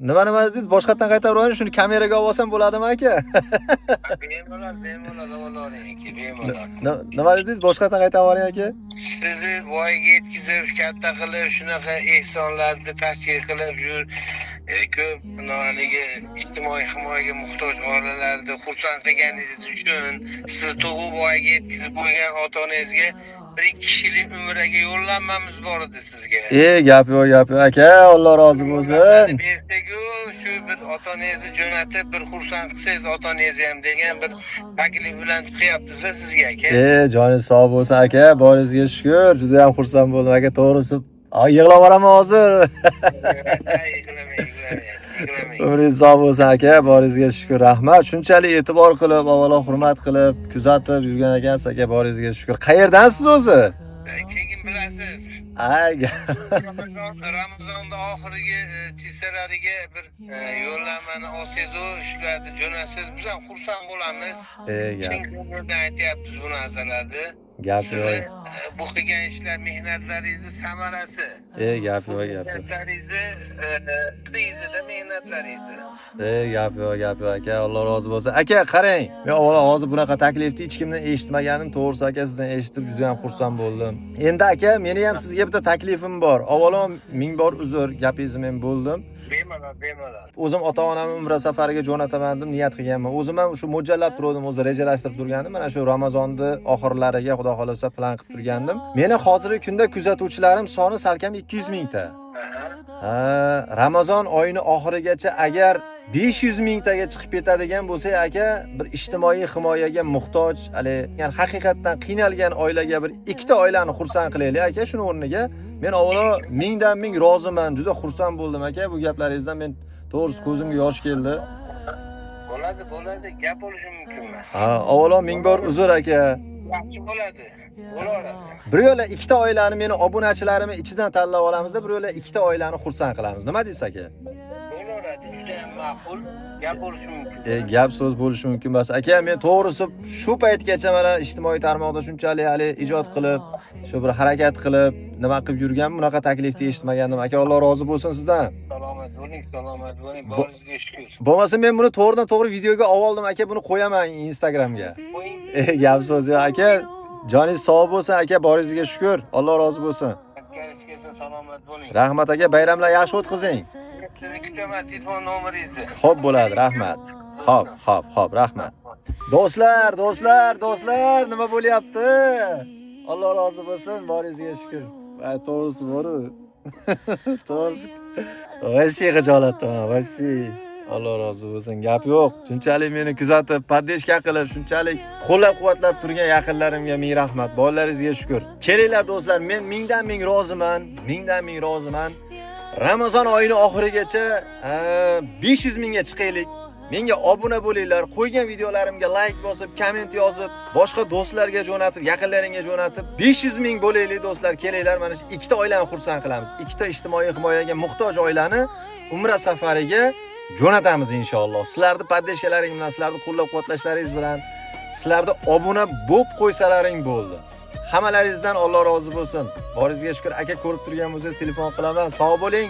Nima dedingiz? Boshqatdan qaytarib yuboring, shuni kameraga olib olsam bo'ladimi, aka? Bemalol, bemalol olavering, aka, bemalol. Nima dedingiz? Boshqatdan qaytarib yuboring, aka. Sizni voyaga yetkazib, katta qilib, shunaqa ehsonlarni tashkil qilib yur, ko'p haligi ijtimoiy himoyaga muhtoj oilalarni xursand qilganingiz uchun sizni tug'ib voyaga yetkazib qo'ygan ota onangizga bir ikki kishilik umraga yo'llanmamiz bor edi sizga. Gap yo'q, gap yo'q, aka. Alloh rozi bo'lsin. Bersak-u, shu bir ota onangizni jo'natib, bir xursand qilsangiz ota onangizni ham degan bir taklif bilan chiqyapmiz sizga, aka. Joningiz sog' bo'lsin, aka. Boringizga shukur. Juda ham xursand bo'ldim, aka. To'g'risi, yig'lab yuboraman hozir. Yig'lamang, yig'lamang, yig'lamang. Umringiz sog' bo'lsin, aka. Boringizga shukur. Rahmat. Shunchalik e'tibor qilib, avvalo hurmat qilib, kuzatib yurgan ekansiz, aka. Boringizga shukur. Qayerdansiz o'zi? Keyin bilasiz. Ay, Ramazonda oxirgi chisalariga bir yo'llanmani olsangiz-u, shularni jo'natsangiz, biz ham xursand bo'lamiz. Chin Gap, ko'ngildan aytyapmiz bu narsalarni. gap Sizni yo'q. bu qilgan ishlar, mehnatlaringizni samarasi. Gap yo'q, gap yo'q. Mehnatlaringizni prizida mehnatlaringizni. Gap yo'q, gap yo'q, aka. Alloh rozi bo'lsin. Aka, qarang. Men avvalo hozir bunaqa taklifni hech kimdan eshitmaganim, to'g'risi, aka, sizdan eshitib juda ham xursand bo'ldim. Endi, aka, meni ham sizga bitta taklifim bor. Avvalo ming bor uzr, gapingizni men bo'ldim. Bemalol, bemalol. O'zim ota-onamni umra safariga jo'nataman deb niyat qilganman. O'zim ham shu mo'ljallab turgandim, o'zi rejalashtirib turgandim. Mana shu Ramazonni oxirlariga Xudo xolasa plan qilib turgandim. Meni hozirgi kunda kuzatuvchilarim soni salkam 200 mingta. Ha, Ramazon oyini oxirigacha agar 500 mingtaga chiqib ketadigan bo'lsa, aka, bir ijtimoiy himoyaga muhtoj, hali ya'ni haqiqatdan qiynalgan oilaga bir ikkita oilani xursand qilaylik, aka, shuni o'rniga. Men avvalo mingdan ming roziman, juda xursand bo'ldim, aka, bu gaplaringizdan men to'g'risi ko'zimga yosh keldi. Bo'ladi, bo'ladi. Gap bo'lishi mumkin emas. Ha, avvalo ming bor uzr, aka. Yaxshi bo'ladi. Bo'laveradi. Bir yo'la ikkita oilani meni obunachilarimni ichidan tanlab olamizda, bir yo'la ikkita oilani xursand qilamiz. Nima deysiz, aka? Bo'laveradi. Juda ham ma'qul. Gap bo'lishi mumkin. Gap so'z bo'lishi mumkin emas, aka. Men to'g'risi shu paytgacha mana ijtimoiy tarmoqda shunchalik hali ijod qilib, shu bir harakat qilib, nima qilib yurganman, bunaqa taklifni eshitmagandim, aka. Alloh rozi bo'lsin sizdan. Salomat bo'ling, salomat bo'ling. Boringizga shukur. Bo'lmasa men buni to'g'ridan to'g'ri videoga olib oldim, aka, buni qo'yaman Instagramga. Qo'ying. Gap so'z yo'q, aka. Joningiz sog' bo'lsin, aka, boringizga shukur. Alloh rozi bo'lsin. Galingiz kelsin, salomat bo'ling. Rahmat, aka, bayramlar yaxshi o'tkazing. Sizni kutaman, telefon nomeringizni. Xo'p, bo'ladi, rahmat. Xo'p, xo'p, xo'p, rahmat. Do'stlar, do'stlar, do'stlar, nima bo'lyapti? Alloh rozi bo'lsin, boringizga shukur. Va to'g'risi bor-u. To'g'risi. Вообще xijolatdaman, вообще. Alloh rozi bo'lsin, gap yo'q. Shunchalik meni kuzatib, поддержка qilib, shunchalik qo'llab-quvvatlab turgan yaqinlarimga ming rahmat. Bolalaringizga shukur. Kelinglar, do'stlar, men mingdan ming roziman, mingdan ming roziman. Ramazon oyini oxirigacha 500 mingga chiqaylik. Menga obuna bo'linglar, qo'ygan videolarimga like bosib, komment yozib, boshqa do'stlarga jo'natib, yaqinlaringga jo'natib, 500 ming bo'laylik, do'stlar, kelinglar, mana shu ikkita oilani xursand qilamiz. Ikkita ijtimoiy himoyaga muhtoj oilani umra safariga jo'natamiz inshaalloh. Sizlarni поддержка laring bilan, sizlarni qo'llab-quvvatlashlaringiz bilan, sizlarni obuna bo'lib qo'ysalaring bo'ldi. Hammalaringizdan Alloh rozi bo'lsin. Boringizga shukur, aka, ko'rib turgan bo'lsangiz telefon qilaman. Sog' bo'ling.